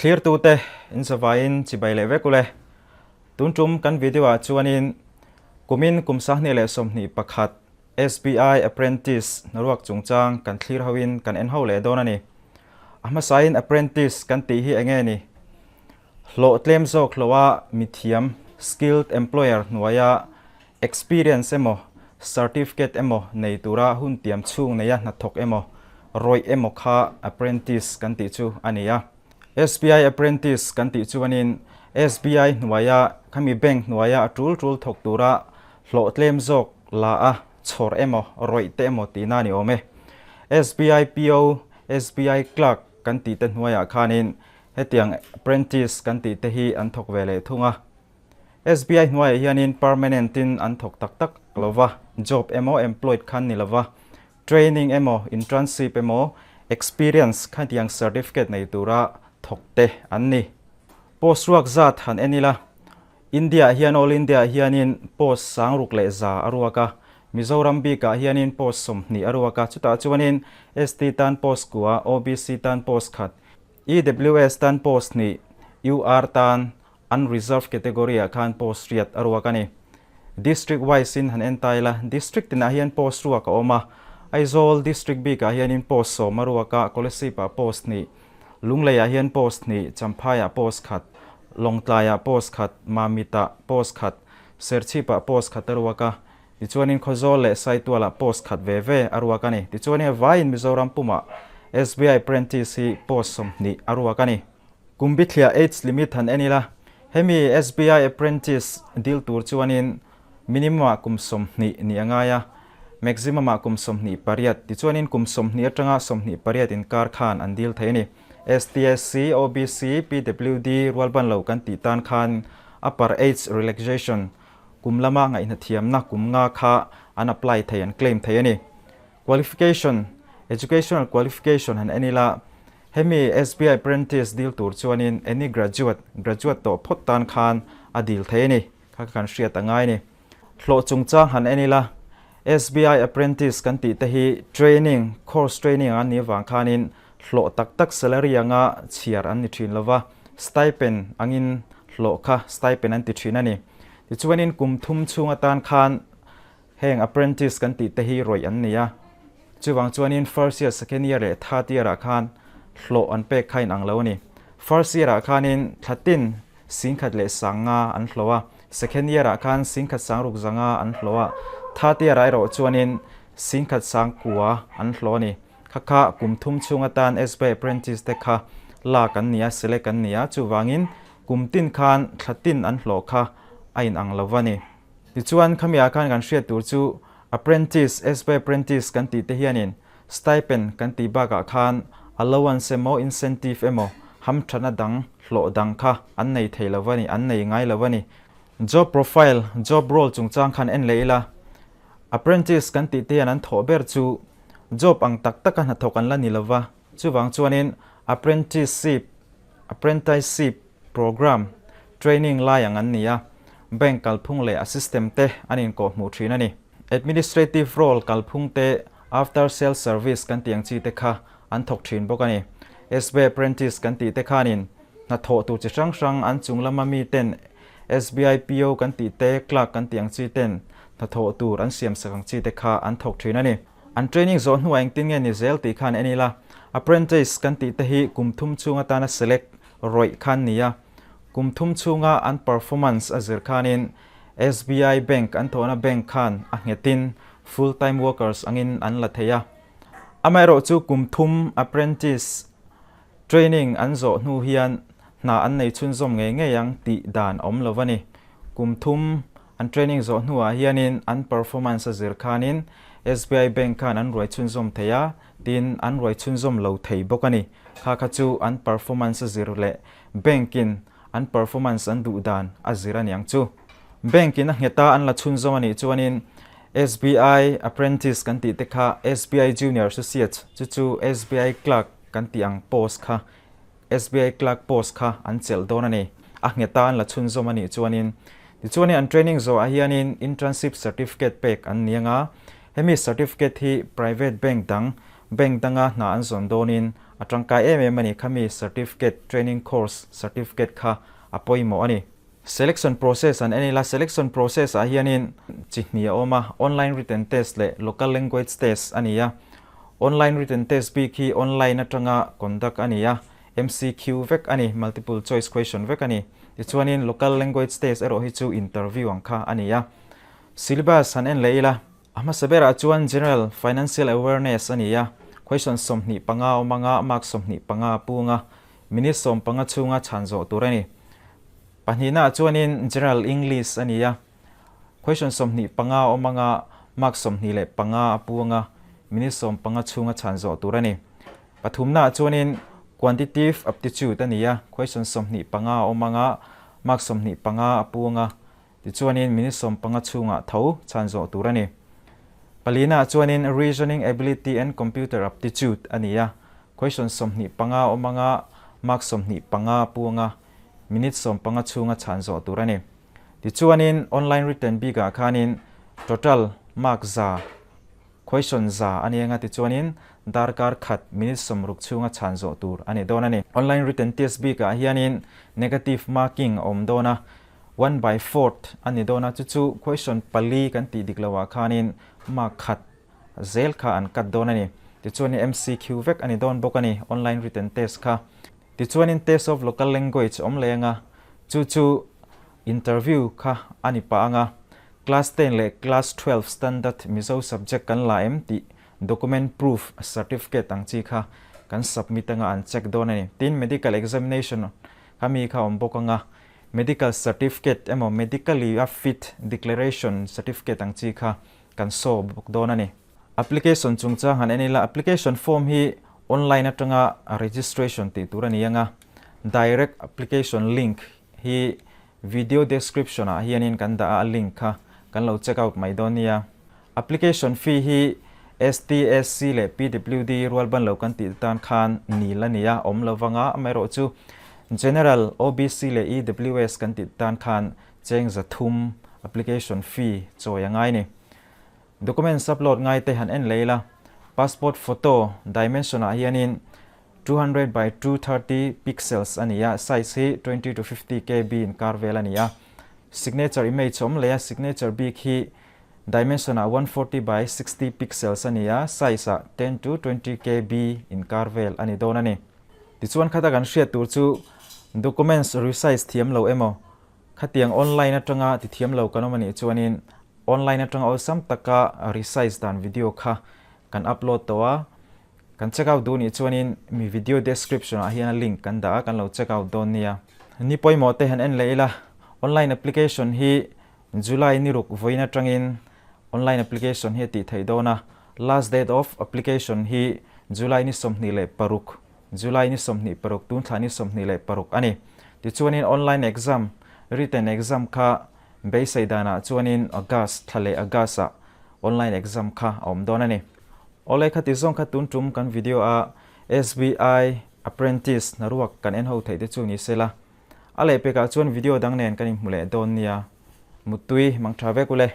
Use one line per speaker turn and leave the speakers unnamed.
Thlirtute in zavaiin chibai leh vek ule. Tun tum kan video ah chuanin kumin kum 2021 SBI Apprentice hnaruak chungchang kan thlir hoin kan en ho leh dawn a ni. A hmasain Apprentice kan tih hi enge ni? Hlawh tlem zawk hlawha mithiam, skilled employer, hnuaia experience emaw certificate emaw nei tura hun tiam chhung neia hnathawk emaw rawih emaw kha apprentice kan tih chu a ni a. SBI apprentice kan tih chuanin SBI hnuaia khami bank hnuaia a tul tul thawk tura hlawh tlem zawk la a chhawr emaw rawih te emaw tihna a ni awm e. SBI PO, SBI clerk kan tih te hnuaiah khanin Hetiang apprentice kan tih te hi an thawk ve leh thung a. SBI hnuaiah hianin permanent in an thawk tak tak lo va, job emaw employed khan ni lo va, training emaw internship emaw experience khatiang certificate nei tura thawk te an ni. Post ruak zat han en ila, India ah hian all India ah hianin post 6100 a ruak a, Mizoram bikah hianin post 20 a ruak a, chutah chuanin ST tan post kua, OBC tan post khat, EWS tan post hnih, UR tan unreserved category ah khan post riat a ruak a ni. District wise in han en ta ila, District tinah hian post ruak a awm a, Aizawl District bikah hianin post sawm a ruak a, Kolasib ah post hnih, Lunglei ah hian post hnih, Champhai ah post khat, Lawngtlai ah post khat, Mamit ah post khat, Serchhip ah post khat a ruak a, Tichuanin Khawzawl leh Saitualah post khat ve ve a ruak a ni. Tichuanin a vaiin Mizoram pumah SBI Apprentice hi post 20 a ruak a ni. Kum bithliah age limit han en ila, hemi SBI Apprentice dil tur chuanin minimum-ah kum 20 nih a ngai a, maximum-ah kum 28. Tichuanin kum 20 atanga 28 inkar khan an dil thei a ni. STSC, OBC, PWD rualban lo kan tih tan khan upper age relaxation Kum lama ngaihnathiamna kum nga kha an apply thei, an claim thei a ni. Qualification, Educational qualification han en ila, hemi SBI Apprentice dil tur chuanin any graduate, graduate tawh phawt tan khan a dil thei a ni. Kha kha kan hriat a ngai a ni. Hlawh chungchang han en ila, SBI Apprentice kan tih te hi training, course training an nih avang khanin hlawh tak tak salary anga chhiar an ni thin lova, stipend angin hlawh kha stipend an ti thin a ni. Tichuanin kum thum chhung atan khan heng apprentice kan tih te hi rawih an ni a, chuvang chuanin first year, second year leh third year ah khan hlawh an pek kha inang lo a ni. First year ah khanin thla tin 1500 an hlawh a, second year ah khan 1600 an hlawh a, third year ah erawh chuanin 1900 an hlawh a ni. Kha kha kum thum chhung atan SBI apprentice te kha lak an ni a, select an ni a, chuvangin kum tin khan thla tin an hlawh kha a inang lo va ni. Tichuan khamiah khan kan hriat tur chu apprentice, SBI apprentice kan tih te hianin stipend kan tih bakah khan allowance emaw incentive emaw hamthatna dang hlawh dang kha an nei thei lo va ni, an nei ngai lo va ni. Job profile, job role chungchang khan en leh ila apprentice kan tih te hian an thawh ber chu Job ang tak taka hnathawk an la ni lova, chuvang chuanin apprenticeship, apprenticeship program, training lai ang an ni a, bank kalphung leh a system te an inkawhhmuh thin a ni. Administrative role kalphung te, after sales service kan tih ang chi te kha an thawk thin bawk a ni. SBI apprentice kan tih te khanin hnathawh tur chi hrang hrang an chung lama mi ten SBI PO kan tih te, clerk kan tih ang chi ten hnathawh tur an siam sak ang chi te kha an thawk thin a ni. An training zawh hnuah engtin nge ni zel tih khan en ila, apprentice kan tih te hi kum thum chhung atana select rawih khan ni a, kum thum chhunga an performance a zir khanin SBI bank an thawhna bank khan a nghetin full time workers angin an la thei a. Amaherawh chu kum thum apprentice Training an zawh hnu hian hna an nei chhunzawm ngei ngei ang tih dan a awm lo a ni. Kum thum an training zawh hnuah hianin an performance a zir khanin SBI Bank khan an ruai chhunzawm thei a, tin an ruai chhunzawm lo thei bawk a ni. Kha kha chu an performance a zir leh bank in an performance an duh dan a zir a niang chu. Bank in a nghet a an la chhunzawm a nih chuanin SBI Apprentice kan tih te kha SBI Junior Associate chu chu SBI Clerk kan tih ang post kha SBI Clerk post kha an chelh dawn a ni. A nghet a an la chhunzawm a nih chuanin tichuanin an training zawhah hianin internship certificate pek an ni anga hemi certificate hi private bank dang bank danga hna an zawn dawnin A tangkai em em a ni khami certificate, training course certificate kha a pawimawh a ni. Selection process an en ila, selection process ah hianin chi hnih a awm a, online written test leh local language test a ni a. Online written test bik hi online atanga conduct a ni a, MCQ vek a ni, multiple choice question vek a ni. Tichuanin local language test erawh hi chu interview ang kha a ni a. Syllabus han en leh ila, a hmasa berah chuan General Financial Awareness a ni a, question 25 a awm anga mark 25 a pung a, minute 15 chhunga chhan zawh tur a ni. Pahnihnaah chuanin General English a ni a, question 25 a awm anga mark 25 a pung a, minute 15 chhunga chhan zawh tur a ni. Pathumnaah chuanin Quantitative Aptitude a ni a, question 25 a awm anga mark 25 a pung a, Tichuanin minute 15 chhungah tho chhan zawh tur a ni. Palinaah chuanin Reasoning Ability and Computer Aptitude a ni a, question 25 awm anga mark 25 pu anga minute 15 chhunga chhan zawh tur a ni. Tichuanin online written bikah khanin total mark 100, question 100 a ni anga tichuanin darkar khat minute 60 chhunga chhan zawh tur a ni dawn a ni. Online written test bikah hianin negative marking a awm dawn a, One by fourth a ni dawn a, chu chu question pali kan tih dik loh ah khanin mark khat zel kha an cut dawn a ni. Tichuanin MCQ vek a ni dawn bawk a ni, online written test kha. Tichuanin test of local language awm leh anga, chu chu interview kha a ni pah anga, class 10 leh class 12 standard Mizo subject kan la em tih document proof certificate ang chi kha kan submit anga an check dawn a ni. Tin, medical examination kha mi kha awm bawk anga, Medical certificate emaw medically a fit declaration certificate ang chi kha kan saw bawk dawn a ni. Application chungchang han en ila, application form hi online atanga registration tih tur a ni anga, direct application link hi video description ah hianin kan dah a, a link kha kan lo check out mai dawn nia. Application fee hi ST, SC leh PWD rualban lo kan tih tan khan nil a ni a, awm lo vang a, amaherawhchu General, OBC leh EWS kan tih tan khan cheng 300 application fee chawi a ngai ni. Documents upload ngai te han en leh ila, passport photo dimension ah hianin 200 by 230 pixels a ni a, size hi 20 to 50 KB inkar vel a ni a. Signature image awm leh a, signature bik hi Dimension ah 140 by 60 pixels a ni a, size ah 10 to 20 KB inkar vel a ni dawn a ni. Tichuan khata kan hriat tur chu documents resize thiam lo emaw, khatiang online atanga ti thiam lo kan awm a nih chuanin online atanga awlsam taka resize dan video kha kan upload tawh a, kan check out duh nih chuanin mi video description ah hian a link kan dah a, kan lo check out dawn nia. Ni pawimawh te han en leh ila, online application hi July ni ruk vawiin atangin online application hi a tih theih dawn a, last date of application hi July ni 26, July ni 26, tun thla ni 26 a ni. Tichuanin online exam, written exam kha beisei danah chuanin August thla leh August ah online exam kha a awm dawn a ni. Awle khati zawng kha tun tum kan video a SBI Apprentice hnaruak kan en ho theih te chu ni sela. A lehpekah chuan video dang nen kan inhmu leh dawn nia. Muttui mang tha vek ule.